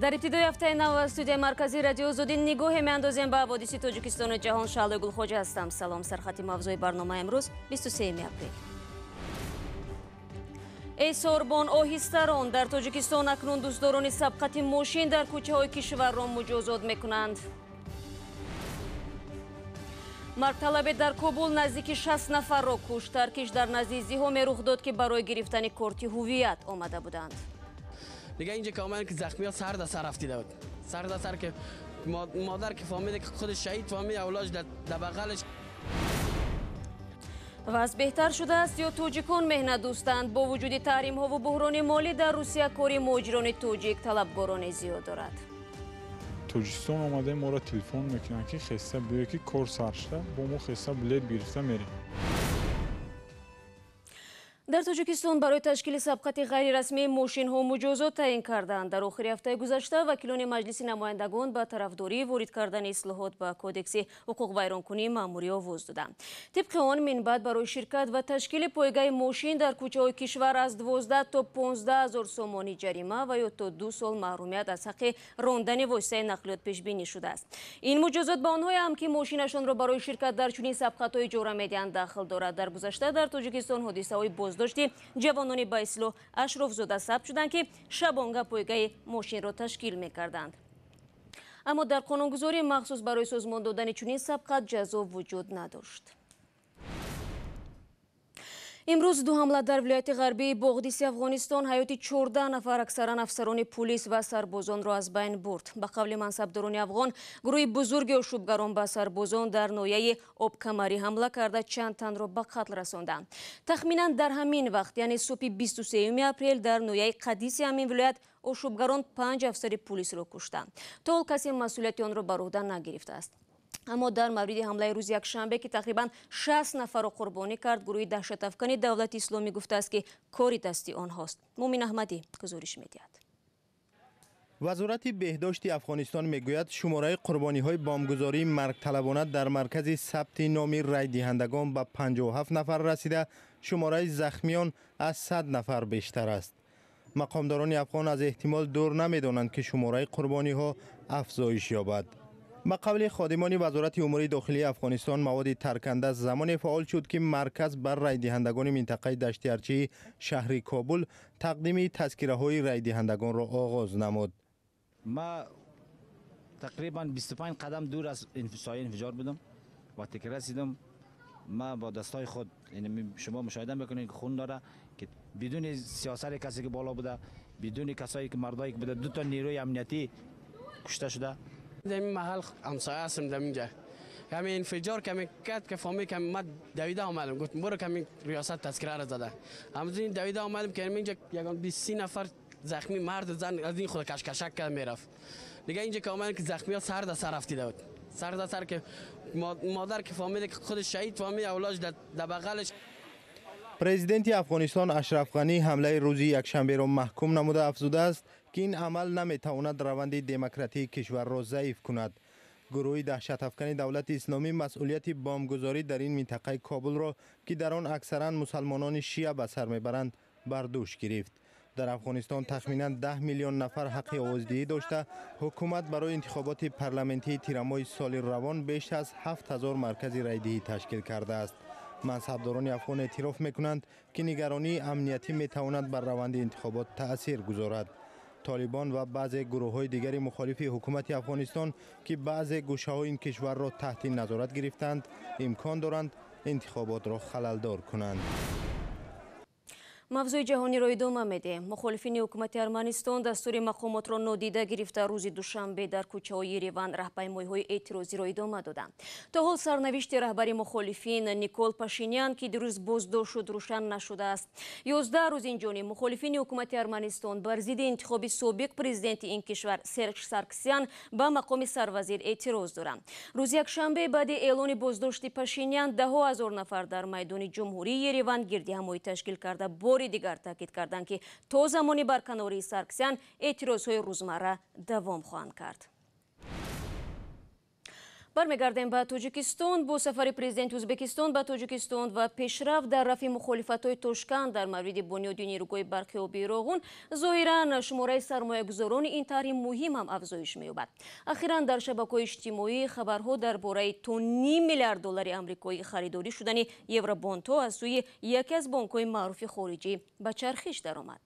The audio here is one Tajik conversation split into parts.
Дар ибтидои ҳафтаи нав аз студияи марказии Радиои Озодӣ нигоҳе меандозем ба ҳаводиси Тоҷикистону ҷаҳон. Шаҳлои Гулхоҷа ҳастам. Салом. Сархати мавзӯи барнома имрӯз 23 апрел. Эй сорбон, оҳистарон! Дар Тоҷикистон акнун дӯстдорони сабқати мошин дар кӯчаҳои кишварро муҷозот мекунанд. Маргталабе дар Кобул наздики 60 нафарро кушт. Таркиш дар назди издиҳоме рух дод, ки барои гирифтани корти ҳувият омада буданд. Дига инҷа ки омадем, ки захмиҳо сар да сар афтида буд, сар да сар, ки модар ки фаҳмида, ки худаш шаҳид фаҳмид, авлодаш дар бағалаш. Вазъ беҳтар шудааст ё тоҷикон меҳнатдӯстанд? Бо вуҷуди таҳримҳову буҳрони молӣ дар Русия кори муҳоҷирони тоҷик талабгороне зиёд дорад. Тоҷикистон омадаем, моро телефон мекунанд, ки хеста биё, ки кор сар шуда, бо мо хеста билет гирифта мерем. Дар Тоҷикистон барои ташкили сабқати ғайрирасмии мошинҳо муҷозот таъин карданд. Дар охири ҳафтаи гузашта вакилони Маҷлиси намояндагон ба тарафдории ворид кардани ислоҳот ба Кодекси ҳуқуқвайронкунии маъмурӣ овоз доданд. Тибқи он, минбаъд барои ширкат ва ташкили пойгаи мошин дар кӯчаҳои кишвар аз 12 то 15 ҳазор сомонӣ ҷарима ва ё то 2 сол маҳрумият аз ҳаққи рондани воситаи нақлиёт пешбинӣ шудааст. Ин муҷозот ба онҳое ҳам, ки мошинашонро барои ширкат дар чунин сабқатҳо иҷора медиҳанд, дахл дорад. Дар гузашта дар Тоҷикистон ҳодисаҳои боздошти ҷавонони ба истилоҳ ашрофзода сабт шуданд, ки шабонга пойгаи мошинро ташкил мекарданд, аммо дар қонунгузории махсус барои созмон додани чунин сабқат ҷазо вуҷуд надошт. Имрӯз ду ҳамла дар вилояти ғарбии Боғдиси Афғонистон ҳаёти 14 нафар, аксаран афсарони пулис ва сарбозонро аз байн бурд. Ба қавли мансабдорони афғон, гурӯҳи бузурги ошӯбгарон ба сарбозон дар ноҳияи Обкамарӣ ҳамла карда, чанд танро ба қатл расонданд. Тахминан дар ҳамин вақт, яъне субҳи 23 апрел, дар ноҳияи Қадиси ҳамин вилоят ошӯбгарон панҷ афсари пулисро куштанд. То ҳол касе масъулияти онро бар уҳда нагирифтааст. Аммо дар мавриди ҳамлаи рӯзи якшанбе, ки тақрибан 60 нафарро қурбонӣ кард, гурӯҳи даҳшатафкани Давлати Исломӣ гуфтааст, ки кори дасти онҳост. Мумин Аҳмадӣ гузориш медиҳад. Вазорати беҳдошти Афғонистон мегӯяд, шумораи қурбониҳои бомбгузории маргталабона дар маркази сабти номи райдиҳандагон ба 57 нафар расида, шумораи захмиён аз 100 нафар бештар аст. Мақомдорони афғон аз эҳтимол дур намедонанд, ки шумораи қурбониҳо афзоиш ёбад. Ба қавли ходимони Вазорати умури дохилии Афғонистон, маводи тарканда замоне фаъол шуд, ки марказ бар райдиҳандагони минтақаи Даштиарчии шаҳри Кобул тақдими тазкираҳои райдиҳандагонро оғоз намуд. Ма тақрибан 25 қадам дур аз соҳаи инфиҷор будам. Вақте ки расидам, ма бо дастҳои худ, шумо мушоҳида мекунед, ки хун дора, ки бидуни сиёсати касе ки боло буда, бидуни касое ки мардое ки буда, ду та нерӯи амниятӣ кушта шуда. Дар این محل همسایه هستم. در اینجا همین انفجار کمی کرد که فهمید که من دویده آمدم، گفتم برو کمی ریاست تذکره را زده. همین دویده آمدم که اینجا یگان 20 نفر زخمی، مرد، زن، از این خود کش کشک کرد میرفت. دیگه اینجا که آمدن که زخمی ها سر در سر افتیده بود، سر در سر، که مادر که فهمید که خودش شهید فهمید، اولادش در بغلش. Президенти Афғонистон Ашраф Ғанӣ ҳамлаи рӯзи якшанберо маҳкум намуда, афзудааст, ки ин амал наметавонад раванди демократии кишварро заиф кунад. Гурӯҳи даҳшатафкани Давлати Исломӣ масъулияти бомбгузорӣ дар ин минтақаи Кобулро, ки дар он аксаран мусалмонони шия ба сар мебаранд, бар дӯш гирифт. Дар Афғонистон тахминан 10 миллион нафар ҳаққи овоздиҳӣ дошта, ҳукумат барои интихоботи парламентии тирамоҳи соли равон беш аз 7000 маркази райдиҳӣ ташкил кардааст. Мансабдорони афғон эътироф мекунанд, ки нигаронии амниятӣ метавонад бар раванди интихобот таъсир гузорад. Толибон ва баъзе гурӯҳҳои дигари мухолифи ҳукумати Афғонистон, ки баъзе гӯшаҳои ин кишварро таҳти назорат гирифтаанд, имкон доранд интихоботро халалдор кунанд. Мавзӯи ҷаҳониро идома медиҳем. Мухолифини ҳукумати Арманистон дастури мақомотро нодида гирифта, рӯзи душанбе дар кӯчаҳои Ереван раҳпаймоиҳои эътирозиро идома доданд. То ҳол сарнавишти раҳбари мухолифин Никол Пашинян, ки дирӯз боздошт шуд, рӯшан нашудааст. 11 рӯз инҷониб мухолифини ҳукумати Арманистон бар зидди интихоби собиқ президенти ин кишвар Серж Сарксян ба мақоми сарвазир эътироз доранд. Рӯзи якшанбе баъди эълони боздошти Пашинян даҳо ҳазор нафар дар майдони Ҷумҳурии Ереван гирдиҳамоӣ ташкил карда, бори дигар таъкид карданд, ки то замони барканории Сарксян эътирозҳои рӯзмарра давом хоҳанд кард. Бармегардем ба Тоҷикистон. Бо сафари президенти Ӯзбекистон ба Тоҷикистон ва пешрафт дар рафъи мухолифатҳои Тошканд дар мавриди бунёди нерӯгоҳи барқи обии Роғун, зоҳиран шумораи сармоягузорони ин тарҳи муҳим ҳам афзоиш меёбад. Ахиран дар шабакаҳои иҷтимоӣ хабарҳо дар бораи то ним миллиард доллари амрикоӣ харидорӣ шудани евробондҳо аз сӯи яке аз бонкҳои маъруфи хориҷӣ ба чархиш даромад.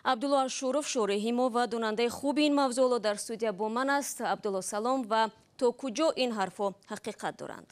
Абдулло Ашуров, шореҳи мо ва донандаи хуби ин мавзӯъ, дар студия бо ман аст. Абдулло, салом, ва то куҷо ин ҳарфҳо ҳақиқат доранд?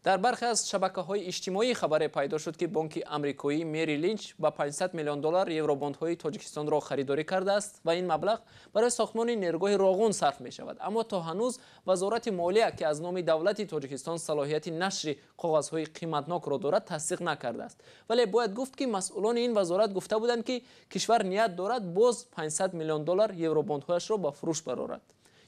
Дар бархе аз шабакаҳои иҷтимоӣ хабаре пайдо шуд, ки бонки амрикоӣ Мери Линч ба 500 миллион доллар евробондҳои Тоҷикистонро харидорӣ кардааст ва ин маблағ барои сохтмони нерӯгоҳи Роғун сарф мешавад. Аммо то ҳанӯз Вазорати молия, ки аз номи давлати Тоҷикистон салоҳияти нашри коғазҳои қиматнокро дорад, тасдиқ накардааст. Вале бояд гуфт, ки масъулони ин вазорат гуфта буданд, ки кишвар ният дорад боз 500 миллион доллар евробондҳояшро ба фурӯш барорад.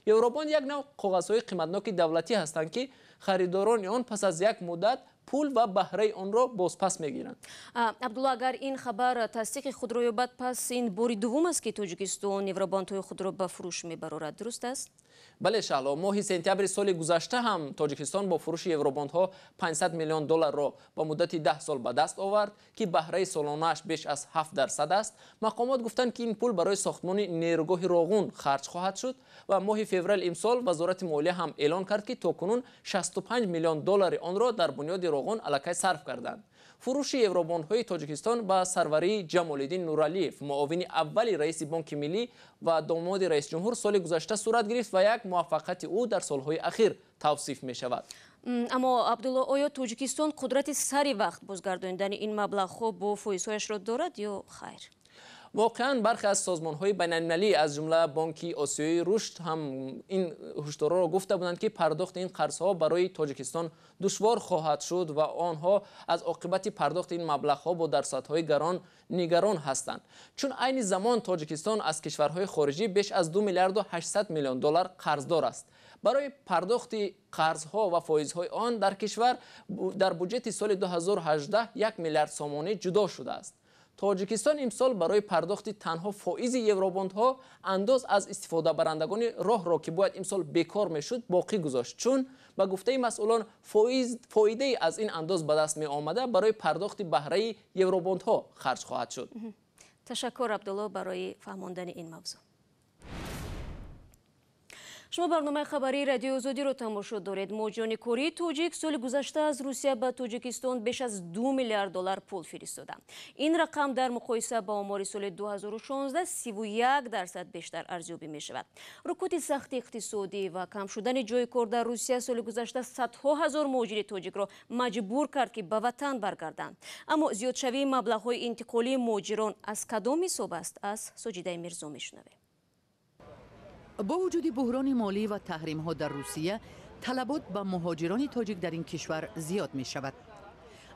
Евробонд як навъ коғазҳои қиматноки давлатӣ ҳастанд, ки харидорони он пас аз як муддат пул ва баҳраи онро бозпас мегиранд. Абдулло, агар ин хабар тасдиқи худро ёбад, пас ин бори дуввум аст, ки Тоҷикистон евробондҳои худро ба фурӯш мебарорад, дуруст аст? Бале, Шаҳло, моҳи сентябри соли гузашта ҳам Тоҷикистон бо фурӯши евробондҳо 500 миллион долларро ба муддати 10 сол ба даст овард, ки баҳраи солонааш беш аз 7% аст. Мақомот гуфтанд, ки ин пул барои сохтмони нерӯгоҳи Роғун харҷ хоҳад шуд ва моҳи феврал имсол Вазорати молия ҳам эълон кард, ки то кунун 65 миллион доллари онро дар бунёди Роғун аллакай сарф карданд. Фурӯши евробондҳои Тоҷикистон ба сарварии Ҷамолиддин Нуралиев, муовини аввали раиси Бонки миллӣ ва домоди раисҷумҳур, соли гузашта сурат гирифт ва як муваффақияти ӯ дар солҳои ахир тавсиф мешавад. Аммо, Абдулло, оё Тоҷикистон қудрати сари вақт бозгардонидани ин маблағҳо бо фоизҳояшро дорад ё хайр? Воқеан, бархе аз созмонҳои байналмилалӣ, аз ҷумла Бонки Осиёии рушд, ҳам ин ҳушдорҳоро гуфта буданд, ки пардохти ин қарзҳо барои Тоҷикистон душвор хоҳад шуд ва онҳо аз оқибати пардохти ин маблағҳо бо дарсадҳои гарон нигарон ҳастанд, чун айни замон Тоҷикистон аз кишварҳои хориҷӣ беш аз 2 миллиарду 800 миллион доллар қарздор аст. Барои пардохти қарзҳо ва фоизҳои он дар кишвар дар буҷети соли 2018 1 миллиард сомонӣ ҷудо шудааст. Тоҷикистон имсол барои пардохти танҳо фоизи евробондҳо андоз аз истифодабарандагони роҳро, ки бояд имсол бекор мешуд, боқӣ гузошт, чун ба гуфтаи масъулон фоидаи аз ин андоз ба даст меомада барои пардохти баҳраи евробондҳо харҷ хоҳад шуд. Ташаккур, Абдулло, барои фаҳмондани ин мавзӯъ. Шумо барномаи хабарии Радиои Озодиро тамошо доред. Муҳоҷирони кории тоҷик соли гузашта аз Русия ба Тоҷикистон беш аз 2 миллиард доллар пул фиристоданд. Ин рақам дар муқоиса ба омори соли 2016 31% бештар арзёбӣ мешавад. Рукуди сахти иқтисодӣ ва кам шудани ҷои кор дар Русия соли гузашта садҳо ҳазор муҳоҷири тоҷикро маҷбур кард, ки ба ватан баргарданд. Аммо зиёдшавии маблағҳои интиқолии муҳоҷирон аз кадом ҳисоб аст, аз Соҷидаи Мирзо мешунавем. Бо вуҷуди буҳрони молӣ ва таҳримҳо дар Русия, талабот ба муҳоҷирони тоҷик дар ин кишвар зиёд мешавад.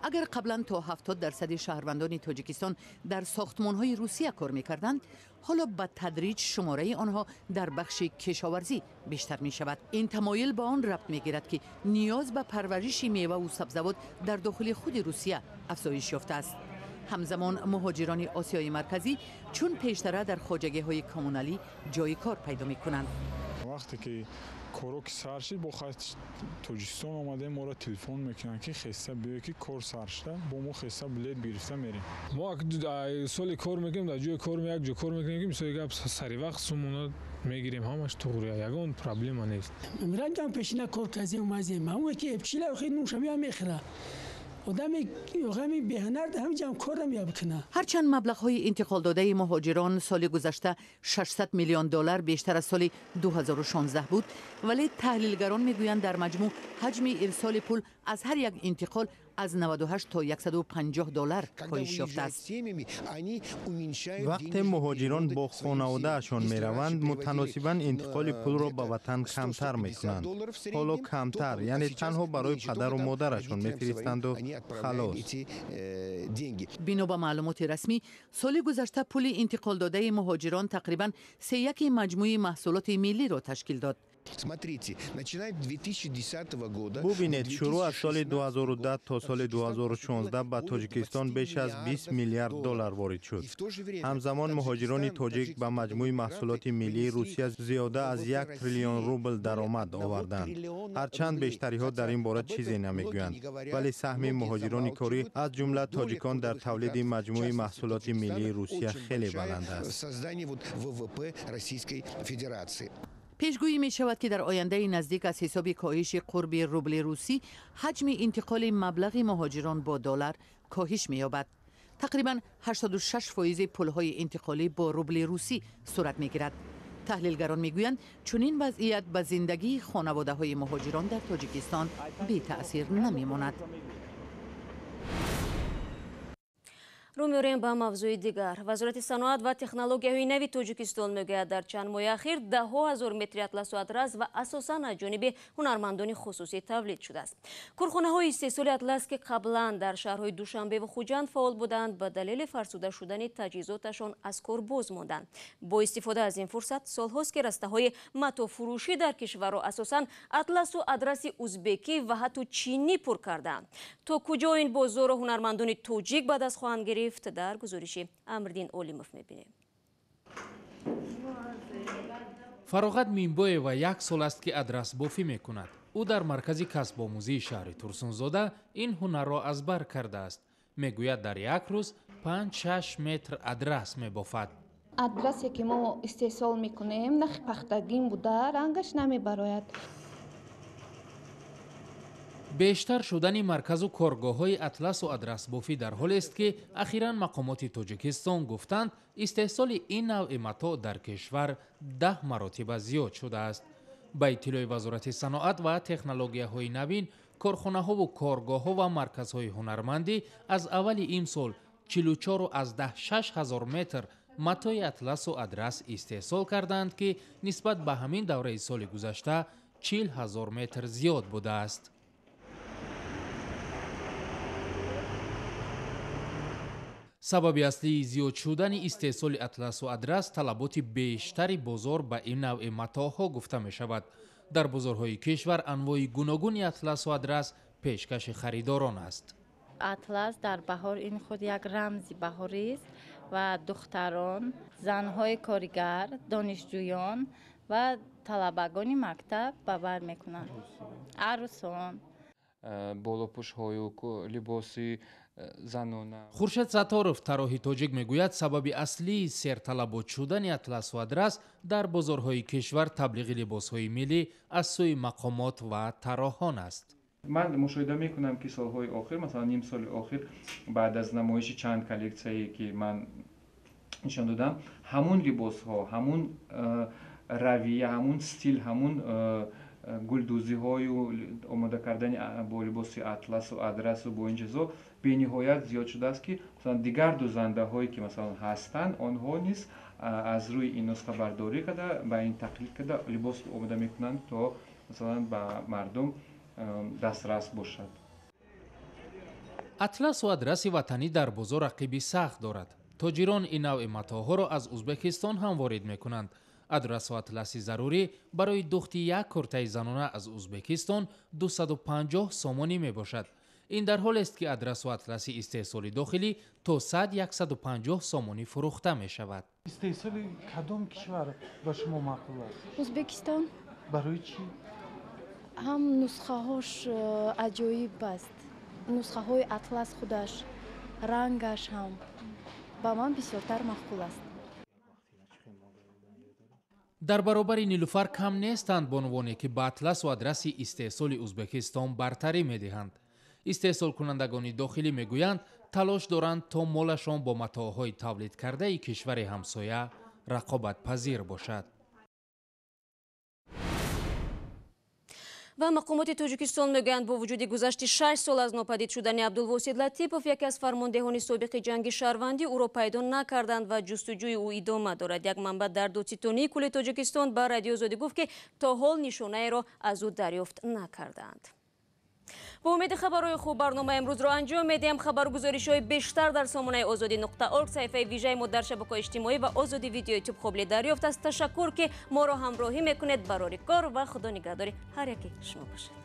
Агар қаблан то 70% шаҳрвандони Тоҷикистон дар сохтмонҳои Русия кор мекарданд, ҳоло ба тадриҷ шумораи онҳо дар бахши кишоварзӣ бештар мешавад. Ин тамоил ба он рабт мегирад, ки ниёз ба парвариши меваву сабзавот дар дохили худи Русия афзоиш ёфтааст. Ҳамзамон муҳоҷирони Осиёи Марказӣ чун пештара дар хоҷагиҳои коммуналӣ ҷои кор пайдо мекунанд. Вақте ки коро ки сар шид, бо хай Тоҷикистон омадем, моро телефон мекунанд, ки хеста биё, ки кор сар шуда, бо мо хеста билет гирифта мерем. Мо соли кор мекунем, дар ҷои кор як ҷо кор мекунем, ки мисоли гап сари вақт сумона мегирем, ҳамаш туғри, ягон проблема нест. Ранҷам пешина кор казем, омазем, ҳамон ки эпчила охи нӯшамия мехӯра. Одами беҳунар ҳамҷам кор намебикунад. Ҳарчанд маблағҳои интиқолдодаи муҳоҷирон соли гузашта 600 миллион доллар бештар аз соли 2016 буд, вале таҳлилгарон мегӯянд, дар маҷмӯъ ҳаҷми ирсоли пул аз ҳар як интиқол аз 98 то 150 доллар коҳиш ёфтааст. Вақте муҳоҷирон бо хонаводаашон мераванд, мутаносибан интиқоли пулро ба ватан камтар мекунанд. Ҳоло камтар, яъне танҳо барои падару модарашон мефиристанду халос. Бино ба маълумоти расмӣ, соли гузашта пули интиқолдодаи муҳоҷирон тақрибан сеяки маҷмӯи маҳсулоти миллиро ташкил дод. Смотрите, начиная с 2010 года... Бубинед, шурӯъ аз соли 2010 то соли 2016 ба Тоҷикистон беш аз 20 миллиард доллар ворид шуд. Ҳамзамон муҳоҷирони тоҷик ба маҷмӯи маҳсулоти миллии Русия зиёда аз 1 триллион рубл даромад оварданд. Ҳарчанд бештариҳо дар ин бора чизе намегӯянд, вале саҳми муҳоҷирони корӣ аз ҷумла тоҷикон дар тавлиди маҷмӯи маҳсулоти миллии Русия хеле баланд аст. Пешгӯӣ мешавад, ки дар ояндаи наздик аз ҳисоби коҳиши қурби рубли русӣ ҳаҷми интиқоли маблағи муҳоҷирон бо доллар коҳиш меёбад. Тақрибан 86% пулҳои интиқолӣ бо рубли русӣ сурат мегирад. Таҳлилгарон мегӯянд, чунин вазъият ба зиндагии хонаводаҳои муҳоҷирон дар Тоҷикистон бетаъсир намемонад. Рӯ меорем ба мавзӯи дигар. Вазорати саноат ва технологияҳои нави Тоҷикистон мегӯяд, дар чанд моҳи ахир даҳҳо ҳазор метри атласу адрас ва асосан аз ҷониби ҳунармандони хусусӣ тавлид шудааст. Корхонаҳои истеҳсоли атлас, ки қаблан дар шаҳрҳои Душанбе ва Хуҷанд фаъол буданд, ба далели фарсуда шудани таҷҳизоташон аз кор боз монданд. Бо истифода аз ин фурсат солҳост, ки растаҳои матофурӯшӣ дар кишварро асосан атласу адраси узбекӣ ва ҳатто чинӣ пур кардаанд. То куҷо ин бозорро ҳунармандони тоҷик ба даст хоҳанд гирифт, дар гузориши Амриддин Олимов мебинем. Фароғат Минбоева як сол аст, ки адрасбофӣ мекунад. Ӯ дар маркази касбомӯзии шаҳри Турсунзода ин ҳунарро аз бар кардааст. Мегӯяд, дар як рӯз 5-6 метр адрас мебофад. Адрасе, ки мо истеҳсол мекунем, нахи пахтагин буда, рангаш намебарояд. Бештар шудани марказу коргоҳҳои атласу адрасбофӣ дар ҳолест, ки ахиран мақомоти Тоҷикистон гуфтанд, истеҳсоли ин навъи матоъ дар кишвар 10 маротиба зиёд шудааст. Ба иттилои Вазорати саноат ва технологияҳои навин, корхонаҳову коргоҳҳо ва марказҳои ҳунармандӣ аз аввали имсол 44,6 ҳазор метр матои атласу адрас истеҳсол карданд, ки нисбат ба ҳамин давраи соли гузашта 40 ҳазор метр зиёд будааст. Сабаби аслии зиёд шудани истеҳсоли атласу адрас талаботи бештари бозор ба ин навъи матоъҳо гуфта мешавад. Дар бозорҳои кишвар анвои гуногуни атласу адрас пешкаши харидорон аст. Атлас дар баҳор ин худ як рамзи баҳорист ва духтарон, занҳои коригар, донишҷӯён ва талабагони мактаб ба бар мекунанд. Арӯсон. Болопӯшҳою либоси занона. Хуршед Сатторов, тарроҳи тоҷик, мегӯяд, сабаби аслии серталабот шудани атласу адрас дар бозорҳои кишвар таблиғи либосҳои миллӣ аз сӯи мақомот ва тарроҳон аст. Ман мушоҳида мекунам, ки солҳои охир, масалан ним соли охир, баъд аз намоиши чанд коллексияе, ки ман нишон додам, ҳамун либосҳо, ҳамун равия, ҳамун стил, ҳамун гулдӯзиҳою омода кардани бо либоси атласу адрасу бо ин чизҳо бениҳоят зиёд шудааст, ки масалан дигар дӯзандаҳое, ки масалан ҳастанд, онҳо низ аз рӯи ин нусхабардорӣ карда, ба ин тақлид карда либос омода мекунанд, то масалан ба мардум дастрас бошад. Атласу адраси ватанӣ дар бозор рақиби сахт дорад. Тоҷирон ин навъи матоъҳоро аз Узбекистон ҳам ворид мекунанд. Адрасу атласи зарурӣ барои духти як куртаи занона аз Узбекистон 250 сомонӣ мебошад. Ин дар ҳолест, ки адрасу атласи истеҳсоли дохилӣ то 100-150 сомонӣ фурӯхта мешавад. Истеҳсоли кадом кишвар ба шумо маъқул аст? Узбекистон. Барои чӣ? Ҳам нусхаҳош аҷоиб аст. Нусхаҳои атлас худаш, рангаш ҳам ба ман бисёртар маъқул аст. Дар баробари Нилуфар кам нестанд бонувоне, ки ба атласу адраси истеҳсоли Узбекистон бартарӣ медиҳанд. Истеҳсолкунандагони дохилӣ мегӯянд, талош доранд, то молашон бо матоъҳои тавлидкардаи кишвари ҳамсоя рақобатпазир бошад. Ва мақомоти Тоҷикистон мегӯянд, бо вуҷуди гузашти 6 сол аз нопадид шудани Абдулвосид Латипов, яке аз фармондеҳони собиқи ҷанги шаҳрвандӣ, ӯро пайдо накарданд ва ҷустуҷӯи ӯ идома дорад. Як манбаъ дар додситонии кулли Тоҷикистон ба Радиои Озодӣ гуфт, ки то ҳол нишонаеро аз ӯ дарёфт накардаанд. Бо умеди хабарҳои хуб барномаи имрӯзро анҷом медиҳем. Хабаргузоришҳои бештар дар сомонаи озодӣ.орг, саҳифаи вижаи мо дар шабакаҳои иҷтимоӣ ва Озодӣ Видео Ютуб қобили дарёфт аст. Ташаккур, ки моро ҳамроҳӣ мекунед. Барори кор ва Худо нигаҳдори ҳар яке шумо бошад.